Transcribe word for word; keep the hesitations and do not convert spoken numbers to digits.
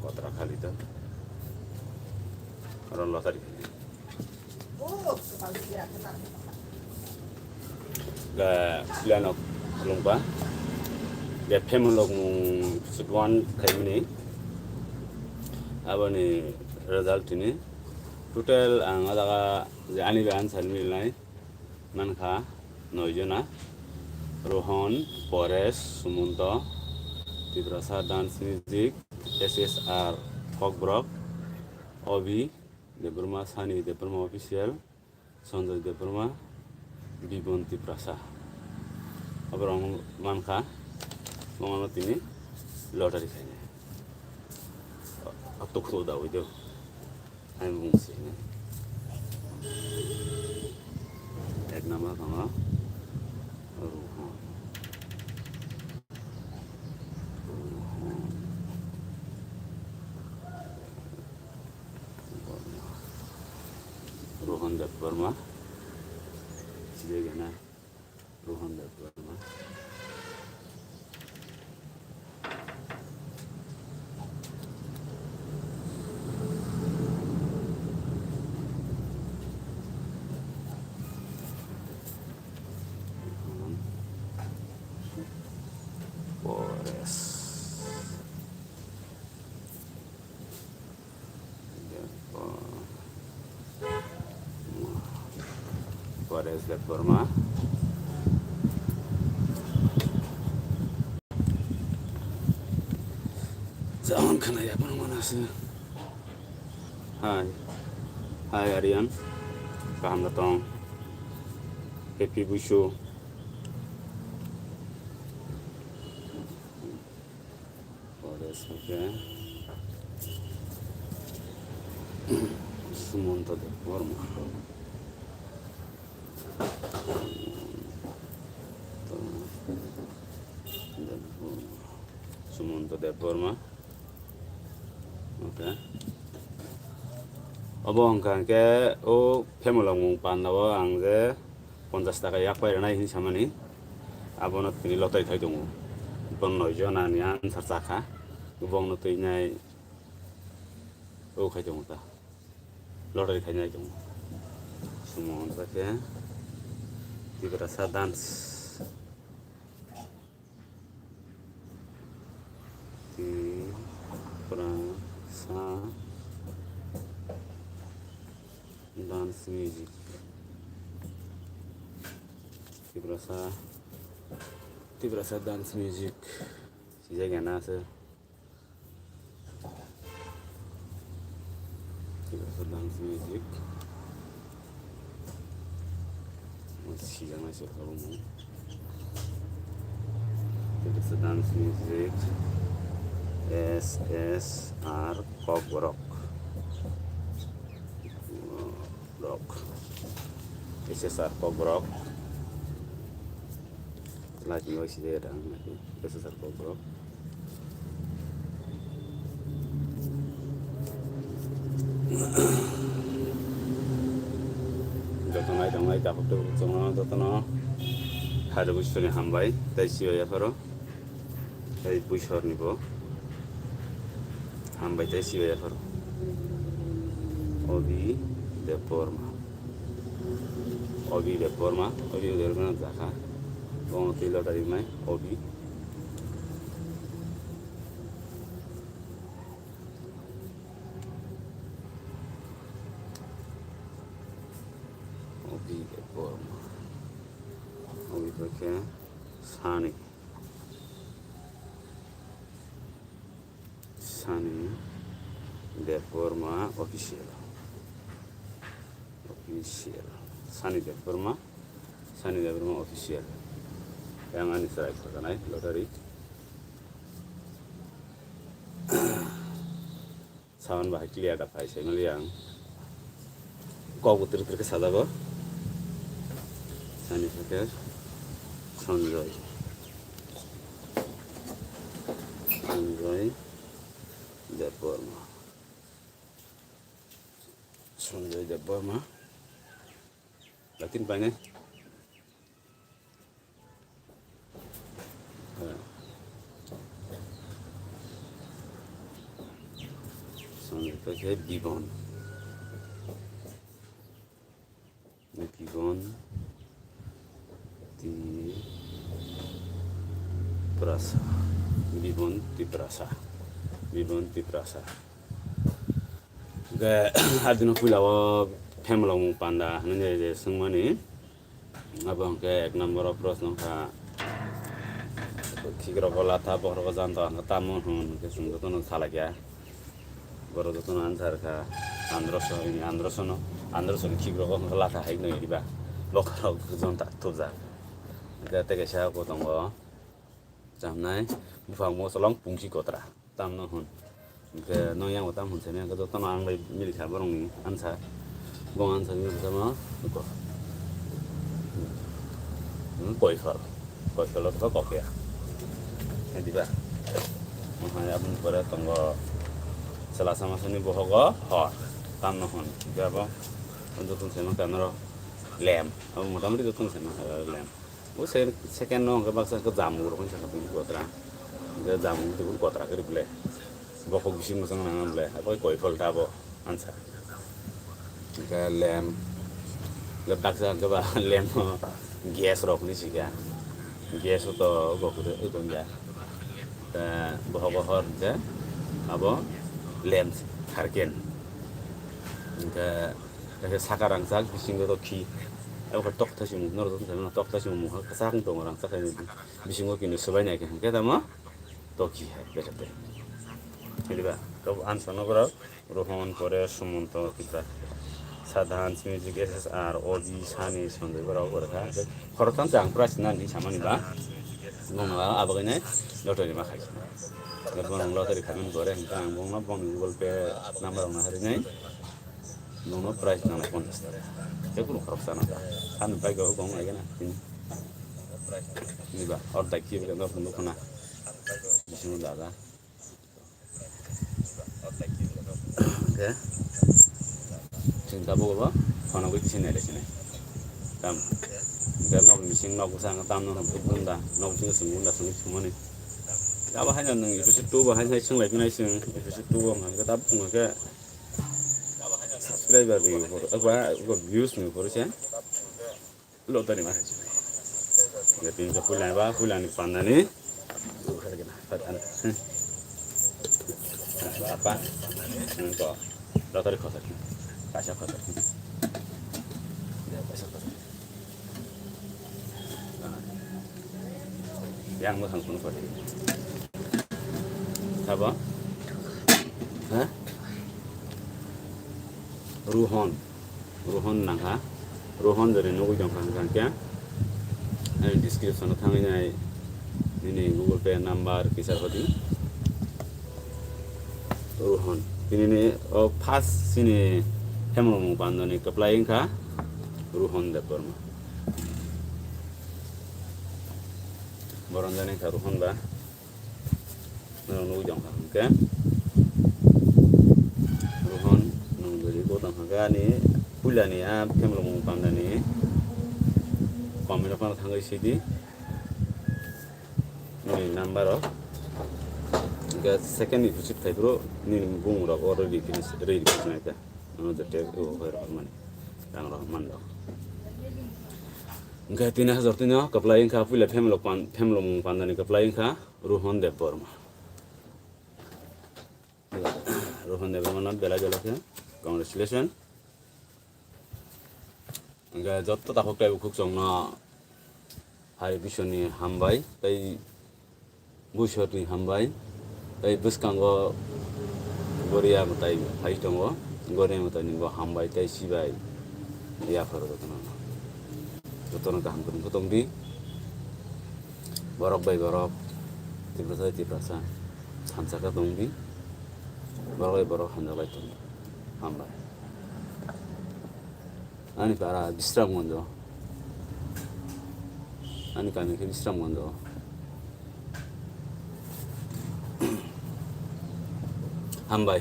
Kotra khali to. Oro lottery khali. Ga plan of lungba. Ga family lok mung sudwan khaimani. Aboni result ini. Total ang alaga je ani be answer milnai. Mankha noi jona, Rohon, Paresh, Sumonto, Tiprasa Dance Music, S S R Kokborok, Obi Debbarma, Sani Debbarma Official, Sanjoy Debbarma, Bibon Tiprasa. Aborok mankha, mongno tini lottery khainai. Atok khuda uido. Hai mung sini. Ek number tongo. Rohon. Rohon. Rohon Debbarma. Sini gana. Rohon Debbarma. Paresh. Paresh Debbarma. Jangan kena ya, apa namanya sih? Hai. Hai, Aryan. Kaham datang. Happy Buishu. Paresh, okay. Sumonto Debbarma. Sumonto Debbarma. Okay. Obo hwnkha hwnkhe o family mung panda o ang je ponchash taka yak pai rwnai hinwi samani, abono tini lottery khai tongo. Bono noi jona ni answer chakha, bono twi nai o khai tongo ta, lottery khai nai tongo. Sumo hwnba khe Tiprasa dance. Tiprasa dance music. Tiprasa, Tiprasa dance music. Sijak ya na se. Tiprasa dance music. Sijaknai se khabu mo. Tiprasa dance music. S S R Kokborok. Rok. S S R Kokborok. Light ni waisi de rang lagi. S S R Kokborok. Joto nai tong nai, takhuk tukhuk chwngno jotono. Haida buisoni hambai, tei sibai yapharo. Tei buisorni bo hambai tei sibai yapharo. Obi Debbarma. Obi Debbarma, Obi Debbarma jakha. Bono twi lottery mai, Obi. Obi Debbarma. Obi khe Sani. Sani Debbarma official. Official. Sani Debbarma. Sani Debbarma official. Yang ani chwrai khakanai lottery. Sound bahai clear da phai se mali ang. Kok bo trik trik ke sajago. Sani khe Sanjoy. Sanjoy Debbarma. Sanjoy Debbarma. Latin paine. Ang khe Bibon. Bibon Tiprasa. Bibon Tiprasa. Bibon Tiprasa. Hwnkhe adino puila o phaimolomung panda hwnwi je swngmani. Abo hwnkhe ek number o proshno wngkha. Khikrok o latha, bohrok o janta hwnkhe tamo hwn hwnkhe chwng jotono salai kha. Borok jotono answer kha. Androso, ini androsono, androsoni khikrok o hwnkhe latha hai nwi riba. Bokhorok jonta thupjak. Hwnkhe tei kaisa bo tongo. Chamnai, buphang mosolong pungsi kotra. Tamno hwn. Hwnkhe no yang tam hwn sene hwnkhe jotono ang bai mili kha borokni ansa. Bo ansa ni bwsano ko. Hmm, koifal. Koifal to kok ya. Diba. Mohai abun pore tongo. Sela sama sini bohogo hor. Tamno hwn. Diba bo. Jotono sene kanaro lem. Abo motamoti jotono sene lem. O se-, second no hwnkhe baksa hwnkhe jamung rok hwnsa kha tini kotra. Hwnkhe jamung twi kotra khe rwkle. Bokhok bising bwsang nang ble. Abo koifal ta bo ansa. Hwnkhe lem. Hwnkhe baksa hwnkhe ba lem no gas rok hwnwi sikha. Gas o to bokhok rw tonja. Bohogo hor hwnkhe abo lem tharken. Hwnkhe Kaisa saka rangchak, bisingo to khi. Abo khe tokta simung, norok jotono sai mano, tokta simung mungha kwchak wng tongo, rangchak hai bisingo kini swbai nai khe, hwnkhe tamo to khi hai, bese tei. Diba, to answer no borok, Rohan, Pore, Sumonto, Tipra, Sadhan, Music, S S R, O G, Sani, Sanjay, borok, borok kha. Khoroktham se ang prize nani samani ba, bongno abo kainai lottery ma khai. Lottery khaimani pore, hwnkhe ang bongno bongni Google Pay number rok no harinai. Nono price nana ponchash taka. Tei kunu khorok sana ta. Ani bike o kong ai gana. Ni ba or dai ki no kunu khana. Bising da da. Oke. Sing ta bo ba. Khana ko kisi nere sine. Tam. Ga nok bising nok sa tam no bunda. Nok bising sing bunda sing sumani. Abo haino nwng episode two bo hai hai swng lai phinai swng. Episode two bo hwnkha khe tabuk wngkha khe subscriber ni upor, aba, aba views ni upor se lottery ma hai. Ga tin to puila ba, puila ni panda ni. Apa? Nang to lottery khosa. Kaisa khosa. Ya, kaisa khosa. Yang bwkhang phone kori. Sabo? Ha? Ruhon. Ruhon nangkha. Ruhon jani nugui tongkha hwnkha khe. Ani description o thangwi nai nini Google Pay number kisa hodi. Ruhon. Tinini o first sini hemrokmung pandani kwplai wngkha Ruhon Debbarma. Boron jani wngkha Ruhon ba. Norok nugui tongkha hwnkhe. Ruhon nung jodi bo tongkha khe ani puilani a hemrokmung pandani comment o phano thangwi sidi. Nini number o. Hwnkhe second ni receive khai phuru nini bumung rok o ready finish, ready finish nai khe. Ano je tag o hoi rok mani. Rang rok man rok. Hwnkhe tini hajar tini o kwplai wngkha puila family pan, family mung pandani kwplai wngkha Rohan Debbarma. Rohan Debbarma no belai belai khe congratulations. Hwnkhe joto takhuk tei bukhuk chwngno Hari Biswani hambai tei Buiswrwni hambai tei bwskango Goria mwtai phai tongo. Goria mwtaini bo hambai tei sibai yapharo jotono. Jotono kaham kwrwngkhe tongdi. Borok bai borok, Tiprasa bai Tiprasa thansa khe tongdi. Borok bai borok hamjaklai tongdi. Hambai. Ani para Bisramganjo. Ani kami khe Bisramganjo. Hambai.